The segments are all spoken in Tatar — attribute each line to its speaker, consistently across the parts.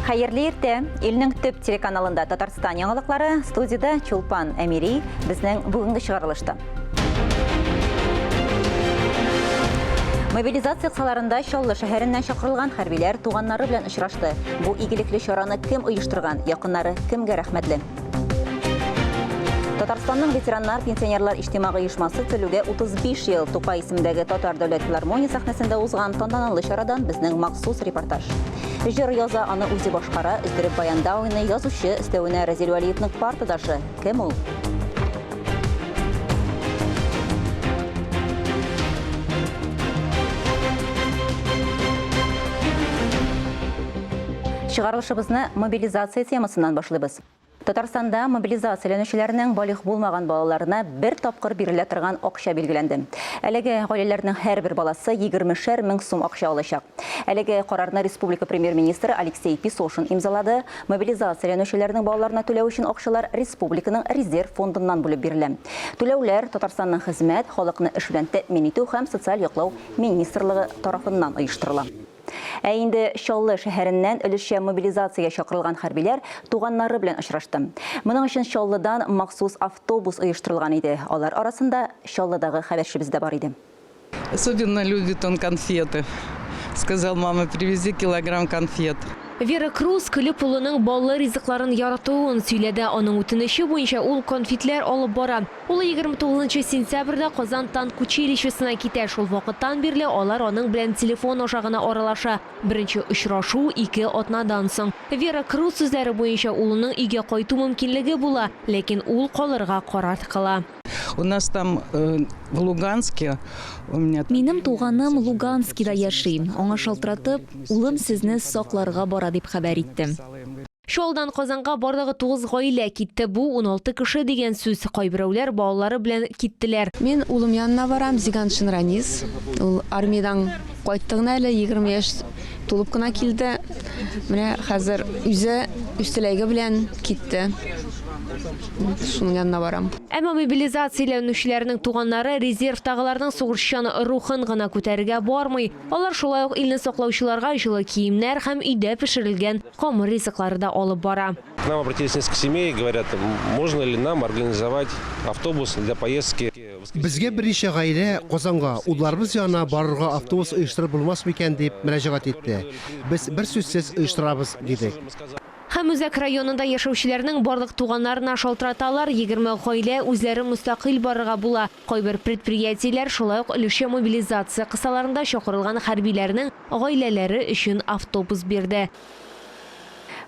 Speaker 1: Хәерле иртә! Илнең төп телеканалында Татарстан яңалыклары, студиядә Чулпан Әмири, безнең бүгенге чыгарылышта. Мобилизация кысаларында Чаллы шәһәреннән чакырылган хәрбиләр туганнары белән очрашты. Бу игелекле чараны кем оештырган, якыннары кемгә рәхмәтле? Татарстанның ветераннар, пенсионерлар иҗтимагый оешмасы төзелүгә 35 ел. Тукай исемендәге Татар дәүләт филармония сәхнәсендә узган тантаналы чарадан безнең махсус репортаж. Җыр яза, аны үзе башкара, өздереп баянда уйный, язучы, өстәвенә Разил Вәлиевның партадашы. Кем ул? Чыгарылышыбызны мобилизация темасыннан башлыйбыз. Татарстанда мобилизацияләнүчеләрнең балигъ булмаган балаларына бер тапкыр бирелә торган акча билгеләнде. Әлеге гаиләләрнең һәрбер баласы егермешәр мең сум акча алачак. Әлеге карарны республика премьер-министры Алексей Песошин имзалады. Мобилизацияләнүчеләрнең балаларына түләү өчен акчалар республиканың резерв фондыннан бүлеп бирелә. Түләүләр Татарстанның Хезмәт, халыкны эш белән тәэмин итү һәм социаль яклау министрлыгы тарафыннан оештырыла. Ә инде Чаллы шәһәреннән өлешчә мобилизациягә чакырылган хәрбиләр туганнары белән очрашты. Моның өчен Чаллыдан махсус автобус оештырылган иде. Алар арасында Чаллыдагы хәбәрчебез дә бар иде.
Speaker 2: Особенно любит он конфеты. Сказал, мама, привези килограмм конфет.
Speaker 3: Вера Круз көлеп улының баллы ризыкларын яратуын сөйләде. Аның үтенече буенча ул конфетлар алып бара. Улы 29 нчы сентябрьдә Казан танк училищесына китә. Шул вакыттан бирле алар аның белән телефон аша гына аралаша. Беренче очрашу, ике атнадан соң. Вера Круз сүзләре буенча, улының өйгә кайту мөмкинлеге була, ләкин ул калырга карар кыла.
Speaker 2: У нас там в Луганске у меня.
Speaker 4: Минем туганым Луганскида яши. Аңа шалтыратып, улым сезне сакларга бара дип хәбәр итте.
Speaker 3: Чаллыдан Казанга барлыгы тугыз гаилә китте. Бу, 16 кеше дигән сүз. Кайберәүләр балалары белән киттеләр.
Speaker 5: Мин улым янына барам, Зиганшин Ранис. Ул армиядән кайтты гына әле, 20 яшь тулып кына килде. Менә хәзер үзе үз теләге белән китте. Шуның янына барам.
Speaker 3: Әмма мобилизацияләнүчеләрнең туганнары резервтагыларның сугышчан рухын гына күтәрергә бармый. Алар шулай ук илне саклаучыларга җылы киемнәр һәм өйдә пешерелгән камыр ризыклары да алып бара.
Speaker 6: К нам обратились несколько семей, говорят, можно ли нам организовать автобус для поездки.
Speaker 7: Безгә берничә гаилә Казанга, улларыбыз янына барырга автобус оештырып булмас микән дип мөрәҗәгать итте. Без берсүзсез оештырабыз, дидек.
Speaker 3: Һәм үзәк районында яшәүчеләрнең барлык туганнарына шалтыраталар, 20 гаилә үзләре мөстәкыйль барырга була. Кайбер предприятиеләр шулай ук өлешчә мобилизация кысаларында чакырылган хәрбиләрнең гаиләләре өчен автобус бирде.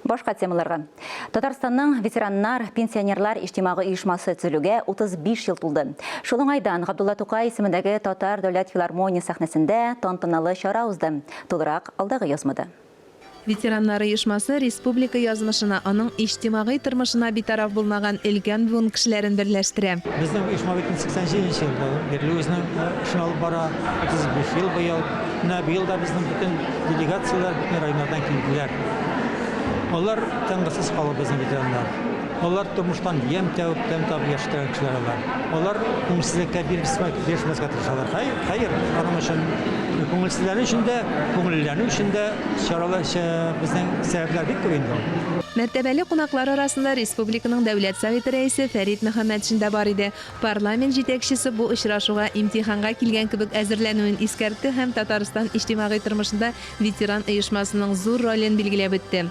Speaker 1: Башка темаларга. Татарстанның ветераннар, пенсионерлар иҗтимагый оешмасы төзелүгә 35 ел тулды. Шул уңайдан Габдулла Тукай исемендәге Татар дәүләт филармония сәхнәсендә тантаналы чара узды. Тулырак алдагы язмада.
Speaker 5: Ветераннар оешмасы республика язмышына, аның иҗтимагый тормышына битараф булмаган өлкән буын кешеләрен берләштерә.
Speaker 8: Безнең оешма бит инде 87 нче елдан бирле үзенең эшен алып бара, 35 ел быел. Менә быел да безнең бөтен делегацияләр бөтен районнардан килделәр. Алар тынгысыз халык безнең ветераннар. Алар тормыштан ямь табып, тәм табып яши торган кешеләр алар. Алар күңелсезлеккә бирешмәскә тырышалар. Хәер, хәер, аның өчен күңелсезләнү өчен дә, күңеллеләнү өчен дә чаралар, безнең сәбәпләр бик күп инде ул.
Speaker 5: Мәртәбәле кунаклар арасында республиканың Дәүләт Советы Рәисе Фәрит Мөхәммәтшин дә бар иде. Парламент җитәкчесе бу очрашуга имтиханга килгән кебек әзерләнүен искәртте һәм Татарстан иҗтимагый тормышында ветеран оешмасының зур ролен билгеләп үтте.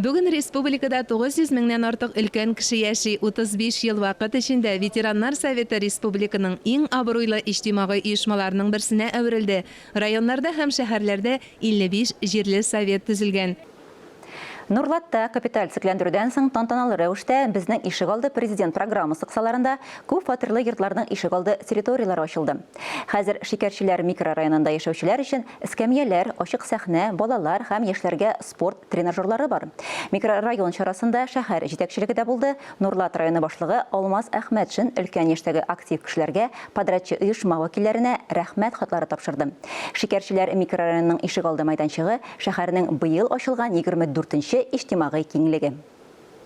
Speaker 5: Бүген республикада 900 меңнән артык өлкән кеше яши. 35 ел вакыт эчендә Ветераннар советы республиканың иң абруйлы иҗтимагый оешмаларының берсенә әверелде. Районнарда һәм шәһәрләрдә 55 җирле совет төзелгән.
Speaker 1: Нурлатта капиталь төзекләндерүдән соң тантаналы рәвештә Безнең ишегалды президент программасы кысаларында күп фатирлы йортларның ишегалды территорияләре ачылды. Хәзер Шикәрчеләр микрорайонында яшәүчеләр өчен эскәмияләр, ачык сәхнә, балалар һәм яшьләргә спорт тренажерлары бар. Микрорайон чарасында шәһәр җитәкчелеге дә булды. Нурлат районы башлыгы Алмаз Әхмәтшин өлкән яшьтәге актив кешеләргә, подрядчы оешма вәкилләренә Рәхмәт хатлары тапшырды. Шикәрчеләр микрорайонының ишегалды мәйданчыгы Шәһәрнең быел ачылган 24 нче иҗтимагый киңлеге.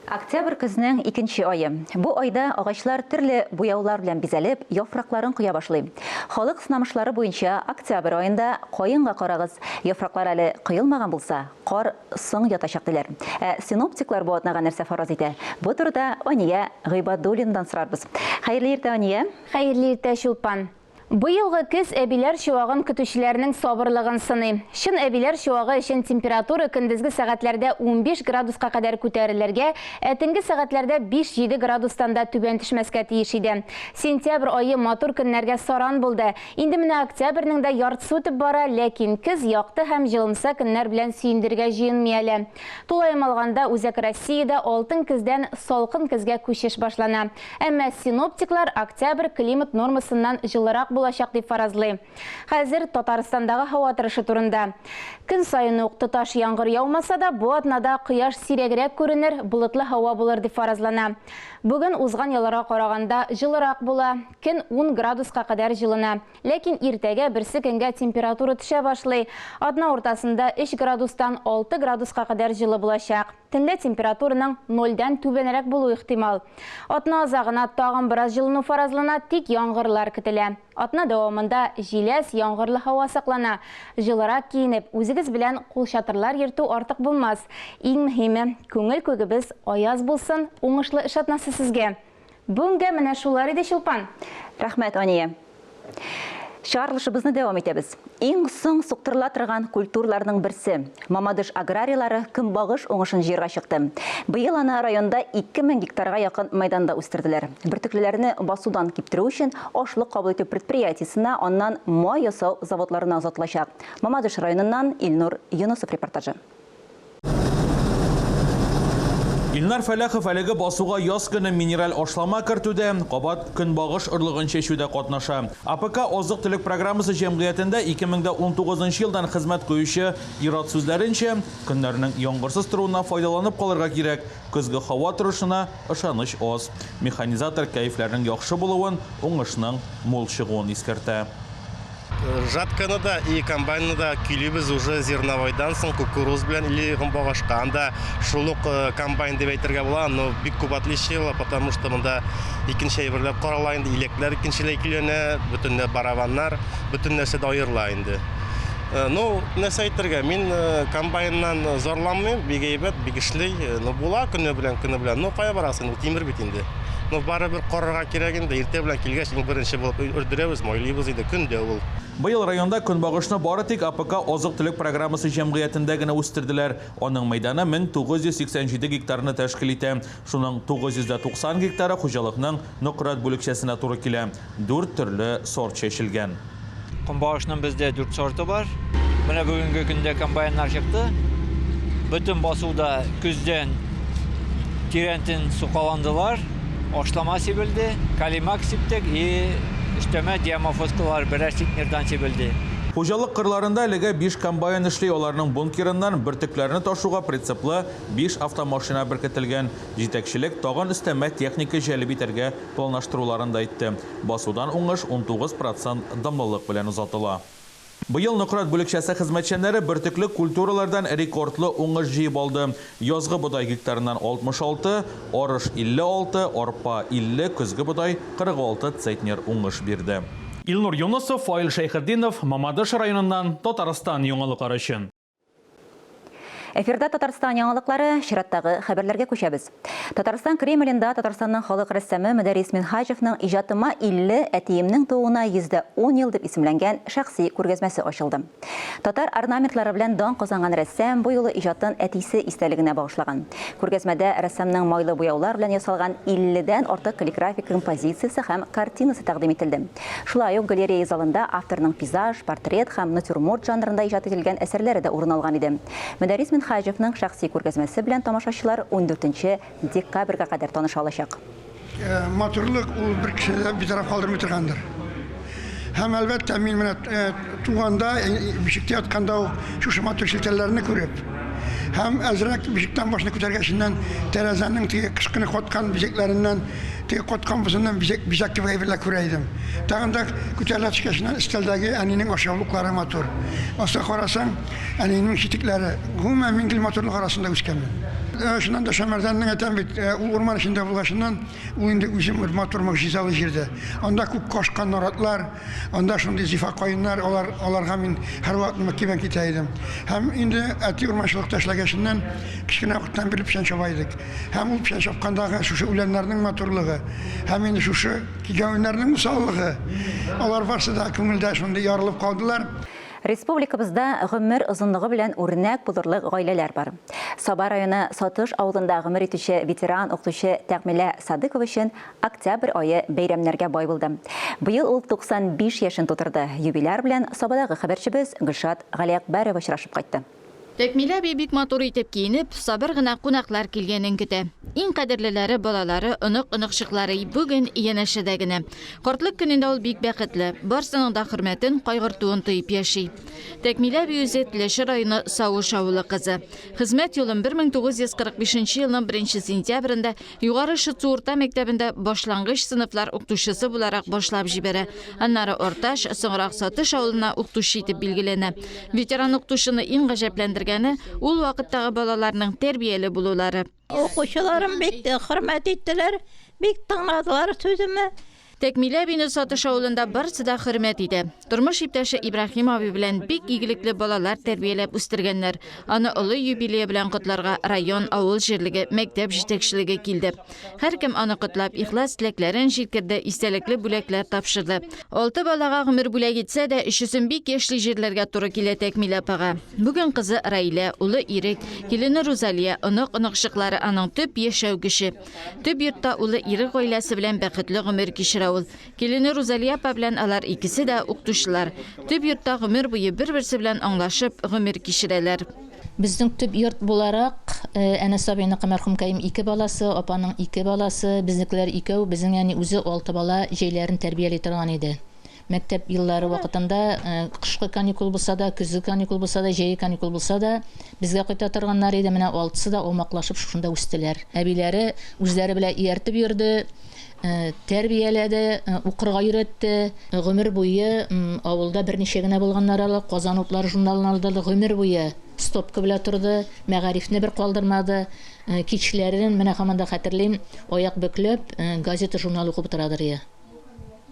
Speaker 1: Октябрь көзнең икенче ае. Бу айда агачлар төрле буяулар белән бизәлеп, яфракларын коя башлый. Халык сынамышлары буенча октябрь аенда каенга карагыз, яфраклар әле коелмаган булса, кар соң ятачак диләр. Ә синоптиклар бу атнага нәрсә фараз итә? Бу турыда Ания Гыйбадуллинадан сорарбыз. Хәерле иртә, Ания!
Speaker 9: Хәерле иртә, Чулпан! Быелгы көз әбиләр чуагын көтүчеләрнең сабырлыгын сыный. Чын әбиләр чуагы өчен температура көндезге сәгатьләрдә 15 градуска кадәр күтәрелергә, ә төнге сәгатьләрдә 5-7 градустан да түбән төшмәскә тиеш иде. Сентябрь ае матур көннәргә саран булды. Инде менә октябрьнең дә яртысы үтеп бара, ләкин көз якты һәм җылымса көннәр белән сөендерергә җыенмый әле. Тулаем алганда, Үзәк Россиядә алтын көздән салкын көзгә күчеш башлана. Әмма синоптиклар октябрь климат нормасыннан җылырак булачак дип фаразлый. Хәзер Татарстандагы һава торышы турында. Көн саен ук тоташ яңгыр яумаса да, бу атнада кояш сирәгрәк күренер, болытлы һава булыр дип фаразлана. Бүген узган елларга караганда җылырак була, көн ун градуска кадәр җылына. Ләкин иртәгә берсе көнгә температура төшә башлый. Атна уртасында өч градустан алты градуска кадәр җылы булачак. Төнлә температураның нольдән түбәнрәк булуы ихтимал. Атна азагына тагын бераз җылыну фаразлана, тик яңгырлар көтелә. Атна дәвамында җиләс, яңгырлы һава саклана. Җылырак киенеп, үзегез белән кулчатырлар йөртү артык булмас. Иң мөһиме, күңел күгебез аяз булсын, уңышлы эш атнасы сезгә! Бүгенгә менә шулар иде, Чулпан.
Speaker 1: Рәхмәт, Ания. Чыгарылышыбызны дәвам итәбез. Иң соң суктырыла торган культураларның берсе, Мамадыш аграрийлары көнбагыш уңышын җыярга чыкты. Быел аны районда 2000 гектарга якын мәйданда үстерделәр. Бөртеклеләрне басудан киптерү өчен ашлык кабул итү предприятиесенә, аннан май ясау заводларына озатылачак. Мамадыш районыннан Илнур Юнысов репортажы.
Speaker 10: Илнар Фәләхов әлеге басуга яз көне минераль ашлама кертүдә, кабат көнбагыш орлыгын чәчүдә катнаша. АПК азык-төлек программасы җәмгыятендә 2019 елдан хезмәт куючы ир-ат сүзләренчә, көннәрнең яңгырсыз торуына файдаланып калырга кирәк, көзге һава торышына ышаныч аз. Механизатор кәефләрнең яхшы булуын, уңышның мул чыгуын искәртә.
Speaker 11: Жатканы да и комбайнны да көйлибез уже зерновойдан соң кукуруз белән или гомбагашка. Анда шул ук э, комбайн дип әйтергә була, но бик күп отличие, потому что монда икенче әйберләр карала инде, иләкләр икенчеләй көйләнә, бөтенләй барабаннар, бөтен нәрсә дә аерыла инде. Э, ну, нәрсә әйтергә, мин э, комбайннан зарланмыйм, бик әйбәт, бик эшли. Ну, була көне белән, көне белән. Ну, кая барасың, ул тимер бит инде. Ну, барыбер карарга кирәк инде. Иртә белән килгәч, иң беренче булып өрдерәбез, майлыйбыз инде, көн дә ул.
Speaker 10: Быел районда көнбагышны бары тик АПК Азык-төлек программасы җәмгыятендә генә үстерделәр. Аның мәйданы 1987 гектарны тәшкил итә. Шуның 990 гектары хуҗалыкның Нократ бүлекчәсенә туры килә. Дүрт төрле сорт чәчелгән.
Speaker 12: Көнбагышның бездә дүрт сорты бар. Менә бүгенге көндә комбайннар чыкты. Бөтен басуда көздән тирәнтен сукаландылар, ашлама сибелде, калимак сиптек и өстәмә диамофоскалар берәр центнердан сибелде.
Speaker 10: Хуҗалык кырларында әлегә биш комбайн эшли, аларның бункерыннан бөртекләрне ташуга прицеплы биш автомашина беркетелгән. Җитәкчелек тагын өстәмә техника җәлеп итәргә планлаштыруларын да әйтте. Басудан уңыш 19 процент дымлылык белән озатыла. Быел Нократ бүлекчәсе хезмәтчәннәре бөртекле культуралардан рекордлы уңыш җыеп алды. Язгы бодай гектарыннан 66, арыш 56, арпа 50, көзге бодай 46 центнер уңыш бирде. Илнур Юнысов, Фаил Шәйхетдинов, Мамадыш районыннан Татарстан яңалыклары өчен.
Speaker 1: Эфирда Татарстан яңалыклары, чираттагы хәбәрләргә күчәбез. Татарстан Кремлендә Татарстанның халык рәссамы Мөдәррис Минһаҗевның Иҗатыма 50, әтиемнең тууына 110 ел дип исемләнгән шәхси күргәзмәсе ачылды. Татар орнаментлары белән дан казанган рәссам бу юлы иҗатын әтисе истәлегенә багышлаган. Күргәзмәдә рәссамның майлы буяулар белән ясалган 50 дән артык каллиграфик композициясе һәм картинасы тәкъдим ителде. Шулай ук галерея залында авторның пейзаж, портрет һәм натюрморт жанрында иҗат ителгән әсәрләре дә урын алган иде. Мөдәррис Минһаҗевның шәхси күргәзмәсе белән тамашачылар ундүртенче декабрьгә кадәр таныша алачак.
Speaker 13: Матурлык ул бер кешене дә битараф калдырмый торгандыр. Һәм, әлбәттә, мин менә туганда, бишектә ятканда ук шушы матур челтәрләрне күреп, һәм әзрәк бишектән башны күтәргәченнән тәрәзәнең теге кыш көне каткан бизәкләреннән, теге каткан бозыннан бизәк, бизәк кебек әйберләр күрә идем. Тагын да күтәрелә төшкәченнән өстәлдәге әнинең ашъяулыклары матур. Аска карасаң, әнинең читекләре. Гомумән, мин гел матурлык арасында үскәнмен. Чыннан да Шәмәрдәннең әйтәм бит, ул урман эчендә булгачыннан, ул инде үзе бер матур могҗизалы җирдә. Анда күк кашкан наратлар, анда шундый зифа каеннар, алар, аларга мин һәрвакыт мөкиббән китә идем. Һәм инде әти урманчылыкта эшләгәченнән, кечкенә вакыттан бирле печән чаба идек. Һәм ул печән чапкандагы шушы үләннәрнең матурлыгы, һәм инде шушы кигәвеннәрнең усаллыгы, алар барсы да күңелдә шундый ярылып калдылар.
Speaker 1: Республикабызда гомер озынлыгы белән үрнәк булырлык гаиләләр бар. Саба районы Сатыш авылында гомер итүче ветеран укытучы Тәгъмилә Садыкова өчен октябрь ае бәйрәмнәргә бай булды. Быел ул 95 яшен тутырды. Юбиляр белән Сабадагы хәбәрчебез Гөлшат Галиәкбәрова очрашып кайтты.
Speaker 14: Тәкмилә әби бик матур итеп киенеп, сабыр гына кунаклар килгәнен көтә. Иң кадерлеләре, балалары, онык-оныкчыклары бүген янәшәдә генә. Картлык көнендә ул бик бәхетле, барсының да хөрмәтен, кайгыртуын тоеп яши. Тәкмилә әби үзе Теләче районы Савыш авылы кызы. Хезмәт юлын 1945 елның беренче сентябрендә Югары Шытсу урта мәктәбендә башлангыч сыйныфлар укытучысы буларак башлап җибәрә. Аннары Орташ, соңрак Сатыш авылына укытучы итеп билгеләнә. Ветеран укытучыны иң гаҗәпләндергәне, ул вакыттагы балаларның тәрбияле булулары.
Speaker 15: Укучыларым бик хөрмәт иттеләр, бик тыңладылар сүземне.
Speaker 14: Тәкмилә әбине Сатыш авылында барысы да хөрмәт итә. Тормыш иптәше Ибраһим абый белән бик игелекле балалар тәрбияләп үстергәннәр. Аны олы юбилее белән котларга район, авыл җирлеге, мәктәп җитәкчелеге килде. Һәркем аны котлап, ихлас теләкләрен җиткерде, истәлекле бүләкләр тапшырды. Алты балага гомер бүләк итсә дә, өчесен бик яшьли җирләргә туры килә Тәкмилә апага. Бүген кызы Раилә, улы Ирек, килене Рузалия, онык-оныкчыклары аның төп яшәү көче. Төп йортта улы Ирек гаиләсе белән бәхетле гомер кичерә ул. Килене Рузалия апа белән алар икесе дә укытучылар. Төп йортта гомер буе бер-берсе белән аңлашып гомер кичерәләр.
Speaker 16: Безнең төп йорт буларак, Әнәс абыйныкы мәрхүмкәем ике баласы, апаның ике баласы, безнекеләр икәү, безнең әни үзе алты бала җәйләрен тәрбияли торган иде. Мәктәп еллары вакытында кышкы каникул булса да, көзге каникул булса да, җәйге каникул булса да, безгә кайта торганнар иде. Менә алтысы да аумаклашып шушында үстеләр. Әбиләре үзләре белән ияртеп йөрде, тәрбияләде, укырга өйрәтте. Гомер буе авылда берничә генә булганнар алар. Казан утлары журналын алдырды. Гомер буе стопка белән торды. Мәгарифне бер калдырмады. Кичләрен, менә һаман да хәтерлим, аяк бөкләп, газета-журнал укып утырадыр иде.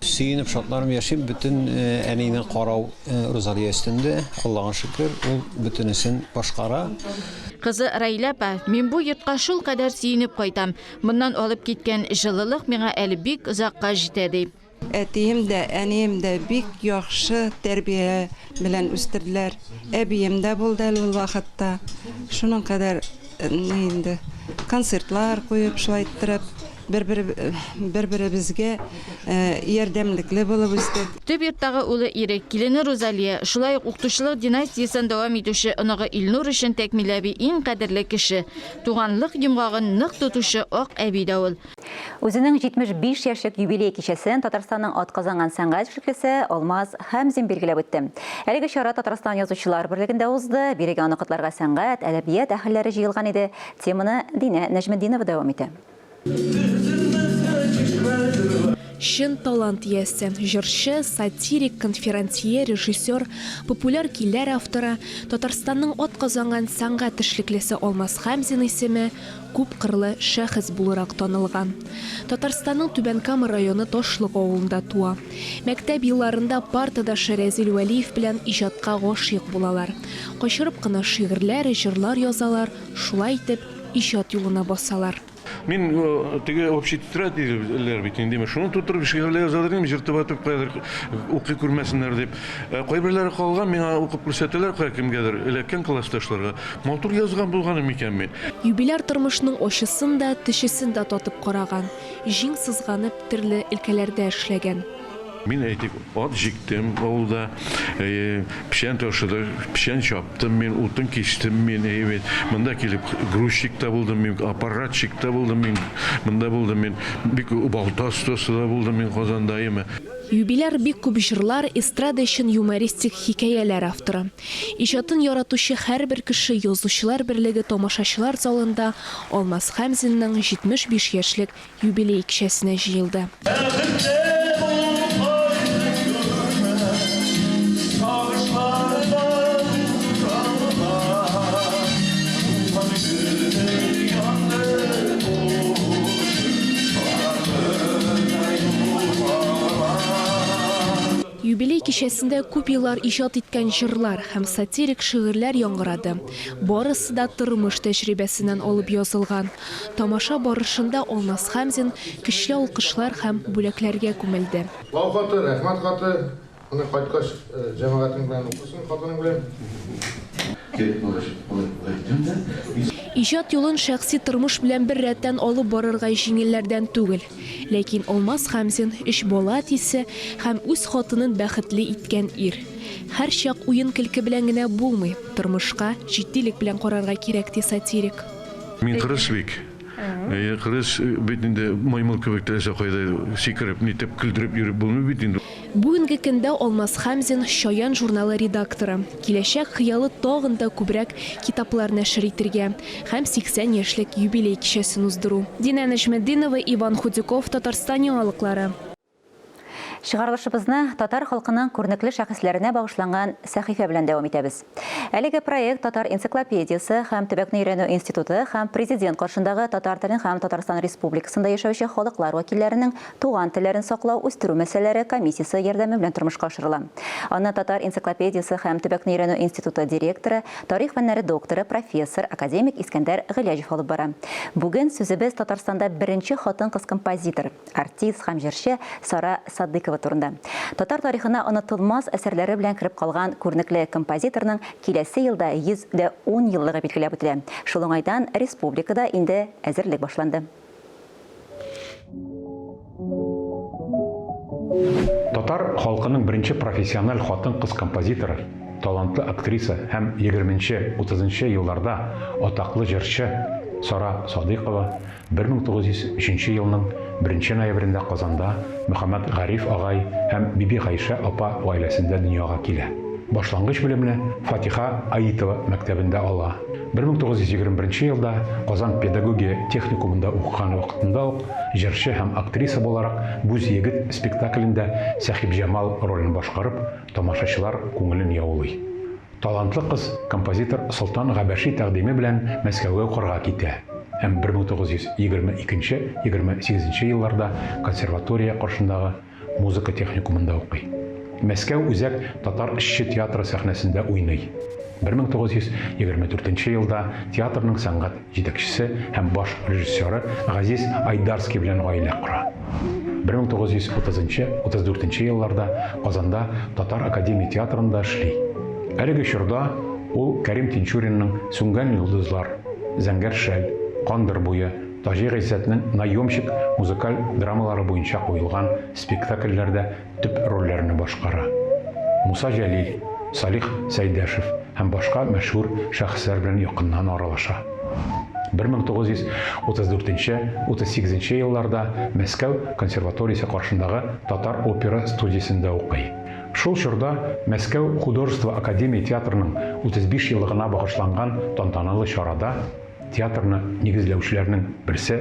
Speaker 17: Сөенеп, шатланып яшим. Бөтен әнине карау Рузалия өстендә. Аллага шөкер, ул бөтенесен башкара.
Speaker 14: Кызы Раилә апа, Мин бу йортка шулкадәр сөенеп кайтам. Моннан алып киткән җылылык миңа әле бик озакка җитә, ди.
Speaker 18: Әтием дә, әнием дә бик яхшы тәрбия белән үстерделәр. Әбием дә булды әле ул вакытта. Шуның кадәр ни инде, концертлар куеп, шулай иттереп, Бер-беребезгә ярдәмлекле булып үстек.
Speaker 14: Төп йорттагы улы Ирек, килене Рузалия, шулай ук укытучылык династиясен дәвам итүче оныгы Илнур өчен Тәкмилә әби иң кадерле кеше. Туганлык йомгагын нык тотучы ак әби дә ул.
Speaker 1: Үзенең 75 яшьлек юбилей кичәсен Татарстанның атказанган сәнгать эшлеклесе Алмаз Хәмзин билгеләп үтте. Әлеге чара Татарстан Язучылар берлегендә узды. Бирегә аны котларга сәнгать, әдәбият әһелләре җыелган иде. Теманы Динә Нәҗметдинова дәвам итә.
Speaker 19: Чын талант иясе, җырчы, сатирик, конферансье, режиссер, популяр көйләр авторы, Татарстанның атказанган сәнгать эшлеклесе Алмаз Хәмзин исеме күпкырлы шәхес буларак танылган. Татарстанның Түбән Кама районы Ташлык авылында туа. Мәктәп елларында партадашы Рәзил Вәлиев белән иҗатка гашыйк булалар. Качырып кына шигырьләр, җырлар язалар, шулай итеп, иҗат юлына басалар.
Speaker 20: Мин теге общий тетрадь диләр бит инде, шуны тутырып шигырьләр язадыр идем, җыртып атып каядыр укый күрмәсеннәр дип. Кайберләре калган, миңа укып күрсәтәләр, кая кемгәдер эләккән классташларга. Матур язган булганым икән мин.
Speaker 19: Юбиляр тормышның ачысын да, төчесен дә татып караган, җиң сызганып төрле өлкәләрдә эшләгән.
Speaker 20: Мин, әйтик, ат җиктем авылда, печән ташыдык, печән чаптым мин, утын кистем мин, әйе бит. Монда килеп грузчик та булдым мин, аппаратчик та булдым мин, монда булдым мин, бик балта остасы да булдым мин Казанда, әйеме.
Speaker 19: Юбиляр бик күп җырлар, эстрада өчен юмористик хикәяләр авторы. Иҗатын яратучы һәрбер кеше Язучылар берлеге тамашачылар залында Алмаз Хәмзинның 75 яшьлек юбилей кичәсенә җыелды. Юбилей кичәсендә күп еллар иҗат иткән җырлар һәм сатирик шигырьләр яңгырады. Барысы да тормыш тәҗрибәсеннән алып язылган. Тамаша барышында Алмаз Хәмзин көчле алкышлар һәм бүләкләргә күмелде.
Speaker 21: Лау хаты, рәхмәт хаты. Моны кайткач, җәмәгатең белән укырсың, хатының белән.
Speaker 19: Иҗат юлын шәхси тормыш белән беррәттән алып барырга җиңелләрдән түгел. Ләкин Алмаз Хәмзин, өч бала әтисе һәм үз хатынын бәхетле иткән ир. Һәрчак уен-көлке белән генә булмый, тормышка җитдилек белән карарга кирәк, ди сатирик.
Speaker 20: Мин кырыс бик. Әйе, кырыс бит инде, маймыл кебек теләсә кайда сикереп, нитеп, көлдереп йөреп булмый бит инде.
Speaker 19: Бүгенге көндә Алмаз Хәмзин, Чаян журналы редакторы. Киләчәк хыялы тагын да күбрәк китаплар нәшер итергә һәм 80 яшьлек юбилей кичәсен уздыру. Динә Нәҗметдинова, Иван Худяков, Татарстан яңалыклары.
Speaker 1: Чыгарылышыбызны татар халкының күренекле шәхесләренә багышланган сәхифә белән дәвам итәбез. Әлеге проект Татар энциклопедиясе һәм Төбәкне өйрәнү институты һәм Президент каршындагы татар телен һәм Татарстан Республикасында яшәүче халыклар вәкилләренең туган телләрен саклау, үстерү мәсьәләләре комиссиясе ярдәме белән тормышка ашырыла. Аны Татар энциклопедиясе һәм Төбәкне өйрәнү институты директоры, тарих фәннәре докторы, профессор, академик Искәндәр Гыйләҗев алып бара. Бүген сүзебез Татарстанда беренче хатын-кыз композитор, артист һәм җырчы Сара Садыйкова турында. Татар тарихына онытылмас әсәрләре белән кереп калган күренекле композиторның киләсе елда 110 еллыгы билгеләп үтелә. Шул уңайдан республикада инде әзерлек башланды.
Speaker 22: Татар халкының беренче профессиональ хатын-кыз композиторы, талантлы актриса һәм егерменче-утызынчы елларда атаклы җырчы Сара Садыйкова 1903 елның беренче ноябрендә Казанда Мөхәммәт Гариф агай һәм Бибигайшә апа гаиләсендә дөньяга килә. Башлангыч белемне Фатиха Аитова мәктәбендә ала. 1921 елда Казан педагогия техникумында укыган вакытында ук җырчы һәм актриса буларак Бүз егет спектаклендә Сәхибҗамал ролен башкарып, тамашачылар күңелен яулый. Талантлы кыз композитор Солтан Габәши тәкъдиме белән Мәскәүгә укырга китә һәм 1922-28 елларда консерватория каршындагы музыка техникумында укый. Мәскәү Үзәк татар эшче театры сәхнәсендә уйный. 1924 елда театрның сәнгать җитәкчесе һәм баш режиссеры Газиз Айдарский белән гаилә кора. 1930-34 елларда Казанда Татар академия театрында эшли. Әлеге чорда ул Кәрим Тинчуринның Сүнгән йолдызлар, Зәңгәр шәл, Кандыр буе, Таҗи Гыйззәтнең Наемщик музыкаль драмалары буенча куелган спектакльләрдә төп рольләрне башкара. Муса Җәлил, Салих Сәйдәшев һәм башка мәшһүр шәхесләр белән якыннан аралаша. 1934-38 елларда Мәскәү консерваториясе каршындагы татар опера студиясендә укый. Шул чорда Мәскәү художество академия театрының 35 еллыгына багышланган тантаналы чарада Театрны нигезләүчеләрнең берсе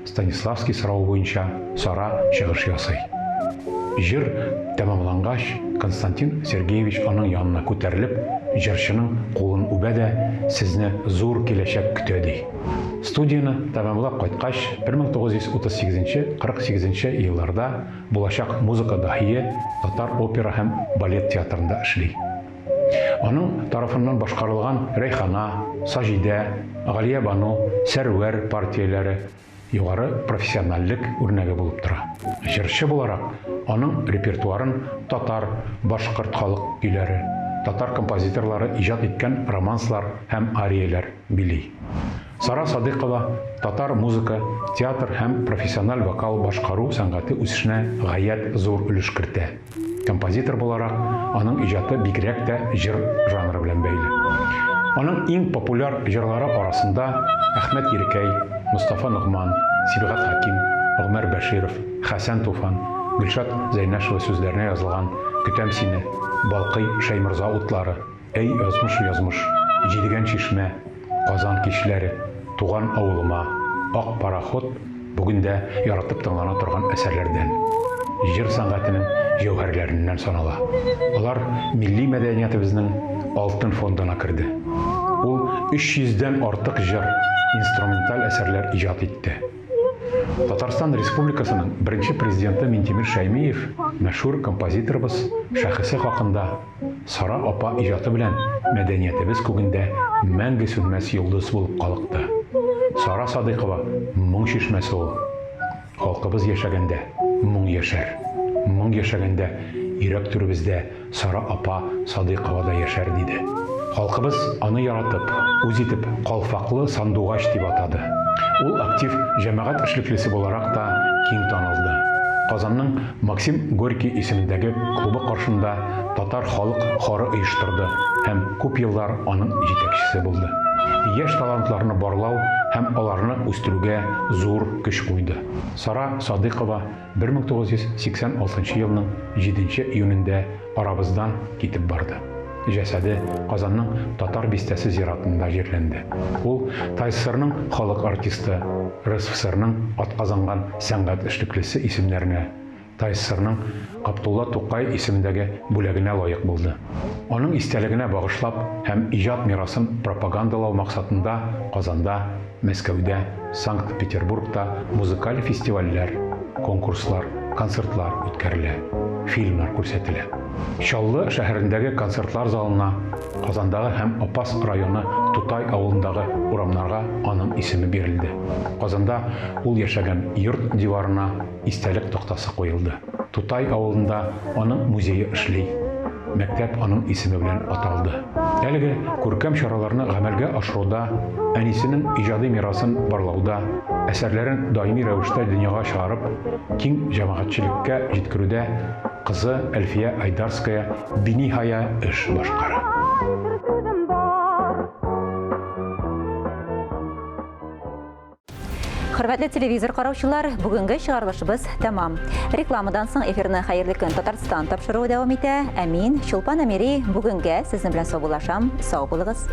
Speaker 22: Станиславский соравы буенча Сара чыгыш ясый. Җыр тәмамлангач, Константин Сергеевич аның янына күтәрелеп, җырчының кулын үбә дә, Сезне зур киләчәк көтә, ди. Студияне тәмамлап кайткач, 1938 48 елларда булачак музыка даһие Татар опера һәм балет театрында эшли. Аның тарафыннан башкарылган Рәйхана, Саҗидә, Галиябану, Сәрвәр партияләре югары профессиональлек үрнәге булып тора. Җырчы буларак, аның репертуарын татар, башкорт халык көйләре, татар композиторлары иҗат иткән романслар һәм арияләр били. Сара Садыйкова татар музыка, театр һәм профессиональ вокал башкару сәнгате үсешенә гаять зур өлеш кертә. Композитор буларак, аның иҗаты бигрәк тә җыр жанры белән бәйле. Аның иң популяр җырлары арасында Әхмәт Ерикәй, Мостафа Ногман, Сибгат Хәким, Гомәр Бәширов, Хәсән Туфан, Гөлшат Зәйнәшева сүзләренә язылган Көтәм сине, Балкый Шәйморза утлары, Әй, язмыш, язмыш, Җидегән чишмә, Казан кичләре, Туган авылыма, Ак пароход бүген дә яратып тыңлана торган әсәрләрдән, җыр сәнгатенең җәүһәрләреннән санала. Алар милли мәдәниятебезнең алтын фондына керде. Ул 300 дән артык җыр, инструменталь әсәрләр иҗат итте. Татарстан Республикасының беренче Президенты Минтимер Шәймиев мәшһүр композиторыбыз шәхесе хакында Сара апа иҗаты белән мәдәниятебез күгендә мәңге сүнмәс йолдыз булып калыкты. Сара Садыйкова моң чишмәсе ул. Халкыбыз яшәгәндә, моң яшәр. Моң яшәгәндә, йөрәк түребездә Сара апа Садыйкова да яшәр, диде. Халкыбыз аны яратып, үз итеп Калфаклы сандугач дип атады. Ул актив җәмәгать эшлеклесе буларак та киң танылды. Казанның Максим Горький исемендәге клубы каршында татар халык хоры оештырды һәм күп еллар аның җитәкчесе булды. Яшь талантларны барлау һәм аларны үстерүгә зур көч куйды. Сара Садыйкова 1986 елның җиденче июнендә арабыздан китеп барды. Җәсәде Казанның Татар бистәсе зиратында җирләнде. Ул ТАССРның халык артисты, РСФСРның атказанган сәнгать эшлеклесе исемнәренә, ТАССРның Габдулла Тукай исемендәге бүләгенә лаек булды. Аның истәлегенә багышлап һәм иҗат мирасын пропагандалау максатында Казанда Мәскәүдә, Санкт-Петербургта музыкаль фестивальләр, конкурслар, концертлар үткәрелә, фильмнар күрсәтелә. Чаллы шәһәрендәге концертлар залына, Казандагы һәм Апас районы Тутай авылындагы урамнарга аның исеме бирелде. Казанда ул яшәгән йорт диварына истәлек тактасы куелды. Тутай авылында аның музее эшли. Мәктәп аның исеме белән аталды. Әлеге күркәм чараларны гамәлгә ашыруда, әнисенең иҗади мирасын барлауда, әсәрләрен даими рәвештә дөньяга чыгарып, киң җәмәгатьчелеккә җиткерүдә кызы Әлфия Айдарская биниһая эш башкара.
Speaker 1: Хөрмәтле телевизор караучылар, бүгенге чыгарылышыбыз тәмам. Рекламадан соң эфирны Хәерле көн Татарстан тапшыруы дәвам итә. Ә мин, Чулпан Әмири, бүгенгә сезнең белән саубуллашам. Сау булыгыз.